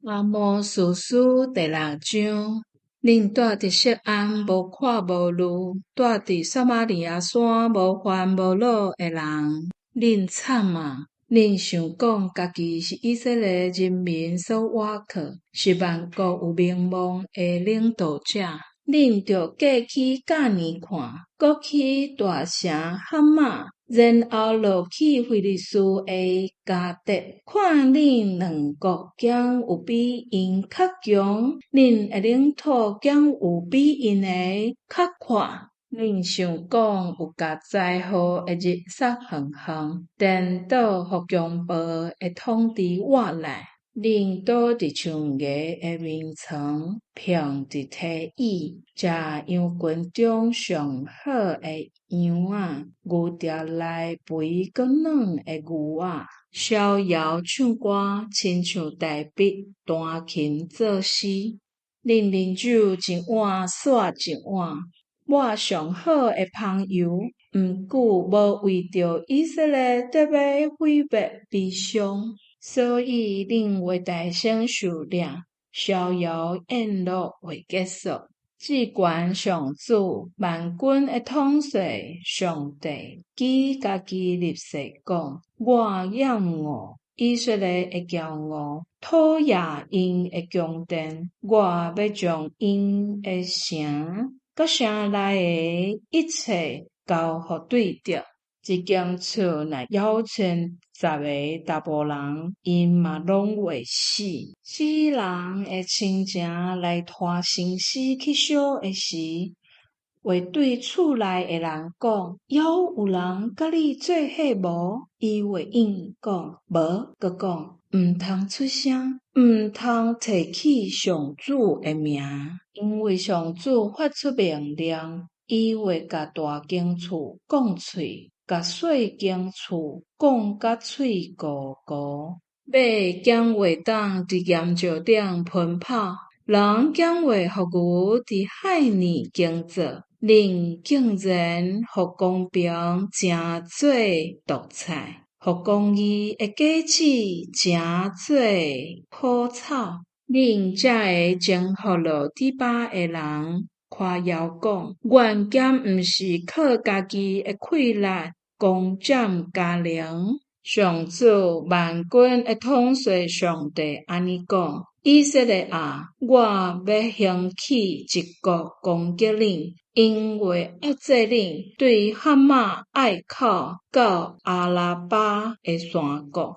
阿摩司書第六章，恁住佇錫安無看無慮，住佇撒瑪利亞山無煩無惱的人，恁慘啊！恁想講家己是以色列人民所倚靠，是萬國有名望的領導者。恁著過去迦拿看，閣去大城哈馬，然後落去非利士的迦特，看恁兩國敢有比𪜶較強，恁的領土敢有比𪜶的較闊。恁想講有共災禍的日捒遠遠，顛倒予強暴的統治倚來。恁倒佇象牙的眠床，瞓佇梯椅，食羊群中上好的羊仔，牛牢內肥閣軟的牛仔。逍遙唱歌，親像大衛彈琴作詩。恁啉酒一碗煞一碗，抹上好的香油，毋過無為著以色列得欲毀滅悲傷。所以恁會大聲受掠，逍遙宴樂會結束。至懸上主萬軍的統帥上帝，基家己立誓講：我厭惡以色列的驕傲，討厭𪜶的宮殿。我欲將𪜶的城，佮城內的一切交予對敵。一間厝若枵親十个查埔人，𪜶嘛攏會死。死人的親情來拖身屍去燒的時，會對厝內的人講：猶有人佮你做伙無？伊會應講：無。閣講：毋通出聲，毋通提起上主的名。因為上主發出命令，伊會共大間厝講碎，共細間厝講甲碎糊糊。馬敢會當佇岩石頂奔跑？人敢會予牛佇海膩耕作？恁竟然予公平成做毒菜，予公義的果子成做苦草。恁這个征服羅底巴的人，誇耀講：阮敢毋是靠家己的氣力攻佔迦陵？上主萬軍的統帥上帝按呢講：以色列啊，我欲興起一國攻擊恁，𪜶會壓制恁，對哈馬隘口到亞拉巴的山谷。